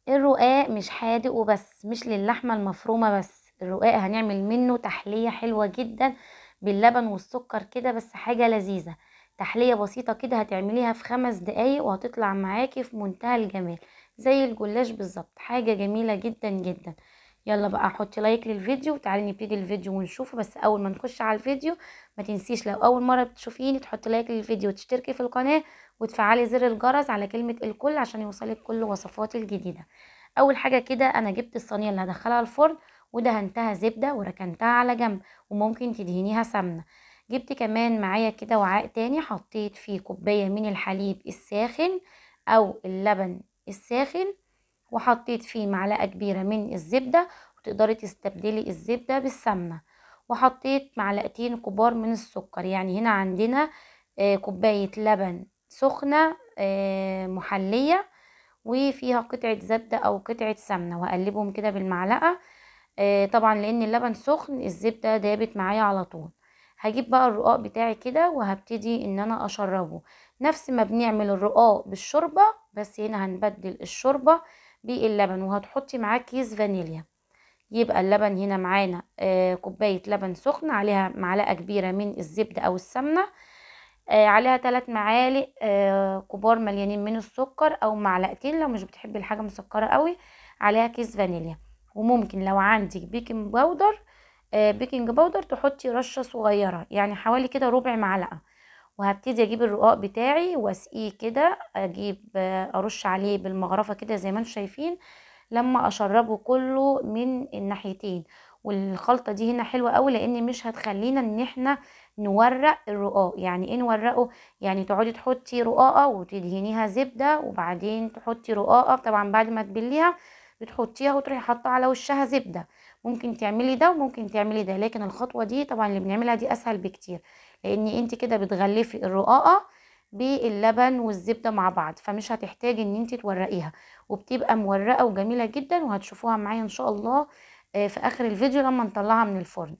الرقاق مش حادق وبس، مش للحمة المفرومة بس، الرقاق هنعمل منه تحلية حلوة جدا باللبن والسكر كده، بس حاجة لذيذة، تحلية بسيطة كده هتعمليها في 5 دقايق وهتطلع معاكي في منتهى الجمال زي الجلاش بالظبط، حاجة جميلة جدا جدا. يلا بقى حطي like للفيديو وتعالي نبتدي الفيديو ونشوفه. بس اول ما نخش على الفيديو ما تنسيش لو اول مرة بتشوفيني تحطي like للفيديو وتشتركي في القناة وتفعلي زر الجرس على كلمة الكل عشان يوصلك كل وصفاتي الجديدة. اول حاجة كده انا جبت الصينية اللي هدخلها الفرن ودهنتها زبدة وركنتها على جنب، وممكن تدهنيها سمنة. جبت كمان معايا كده وعاء تاني حطيت فيه كوباية من الحليب الساخن او اللبن الساخن، وحطيت فيه معلقة كبيرة من الزبدة، وتقدري تستبدلي الزبدة بالسمنة، وحطيت معلقتين كبار من السكر. يعني هنا عندنا كوباية لبن سخنة محلية وفيها قطعة زبدة او قطعة سمنة، وهقلبهم كده بالمعلقة. طبعا لان اللبن سخن الزبدة دابت معايا على طول. هجيب بقى الرقاق بتاعي كده وهبتدي ان انا اشربه نفس ما بنعمل الرقاق بالشوربة، بس هنا هنبدل الشوربة باللبن، وهتحطي معاه كيس فانيليا. يبقى اللبن هنا معانا كوباية لبن سخن عليها معلقة كبيرة من الزبدة او السمنة، عليها 3 معالق كبار مليانين من السكر او معلقتين لو مش بتحبي الحاجة مسكرة قوي، عليها كيس فانيليا. وممكن لو عندك baking powder، baking powder تحطي رشة صغيرة يعني حوالي كده ربع معلقة. وهبتدي اجيب الرقاق بتاعي واسقيه كده، اجيب ارش عليه بالمغرفة كده زي ما انتم شايفين لما اشربه كله من الناحيتين. والخلطة دي هنا حلوة قوي لان مش هتخلينا ان احنا نورق الرقاق. يعني ايه نورقه؟ يعني تقعدي تحطي رقاقة وتدهنيها زبدة وبعدين تحطي رقاقة، طبعا بعد ما تبليها بتحطيها وتروحي حاطه على وشها زبدة. ممكن تعملي ده وممكن تعملي ده، لكن الخطوة دي طبعا اللي بنعملها دي اسهل بكتير، لان انت كده بتغلفي الرقاقه باللبن والزبده مع بعض، فمش هتحتاجي ان انت تورقيها، وبتبقى مورقه وجميلة جدا، وهتشوفوها معايا ان شاء الله في اخر الفيديو لما نطلعها من الفرن.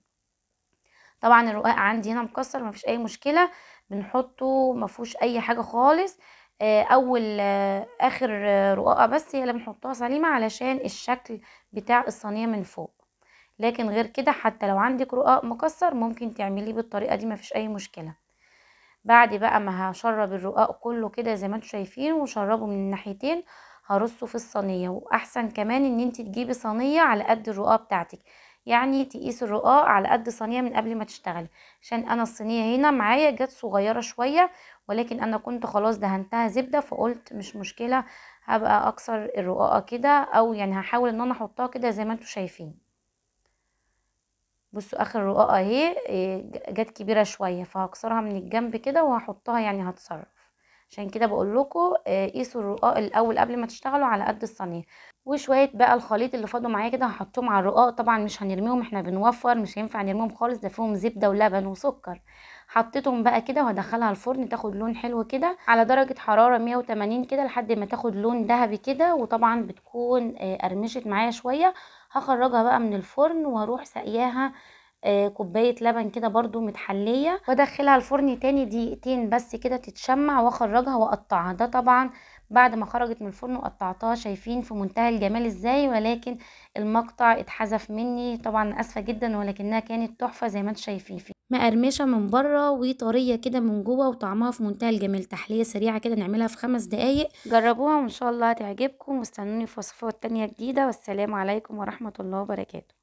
طبعا الرقاق عندي هنا مكسر مفيش اي مشكلة، بنحطه مفيهوش اي حاجة خالص. اول اخر رقاقه بس هي اللي بنحطها سليمة علشان الشكل بتاع الصينية من فوق، لكن غير كده حتى لو عندك رقاق مكسر ممكن تعمليه بالطريقة دي مفيش اي مشكلة. بعد بقى ما هشرب الرقاق كله كده زي ما انتم شايفين وشربه من الناحيتين، هرصه في الصينية. واحسن كمان ان انت تجيبي صينية على قد الرقاق بتاعتك، يعني تقيسي الرقاق على قد صينية من قبل ما تشتغلي، عشان انا الصينية هنا معايا جت صغيرة شوية، ولكن انا كنت خلاص دهنتها زبدة فقلت مش مشكلة هبقى اكسر الرقاقه كده، او يعني هحاول ان انا احطها كده زي ما انتم شايفين. بصوا اخر رقاقه اهي جت كبيرة شوية، فهكسرها من الجنب كده وهحطها، يعني هتصرف. عشان كده بقول لكم قيسوا الرقاق الاول قبل ما تشتغلوا على قد الصينية. وشوية بقى الخليط اللي فاضوا معايا كده هحطهم على الرقاق، طبعا مش هنرميهم، احنا بنوفر، مش هينفع نرميهم خالص، ده فيهم زبدة ولبن وسكر. حطيتهم بقى كده وهدخلها الفرن تاخد لون حلو كده على درجه حرارة 180 كده لحد ما تاخد لون ذهبي كده، وطبعا بتكون قرمشت معايا شوية. هخرجها بقى من الفرن واروح ساقياها كوباية لبن كده برضو متحليه، وادخلها الفرن تاني دقيقتين بس كده تتشمع، واخرجها واقطعها. ده طبعا بعد ما خرجت من الفرن وقطعتها، شايفين في منتهى الجمال ازاي، ولكن المقطع اتحذف مني طبعا، اسفه جدا، ولكنها كانت تحفة زي ما انتم شايفين، مقرمشه من بره وطريه كده من جوه، وطعمها في منتهى الجمال. تحلية سريعة كده نعملها في 5 دقايق، جربوها وان شاء الله هتعجبكم، واستنوني في وصفات تانية جديدة. والسلام عليكم ورحمة الله وبركاته.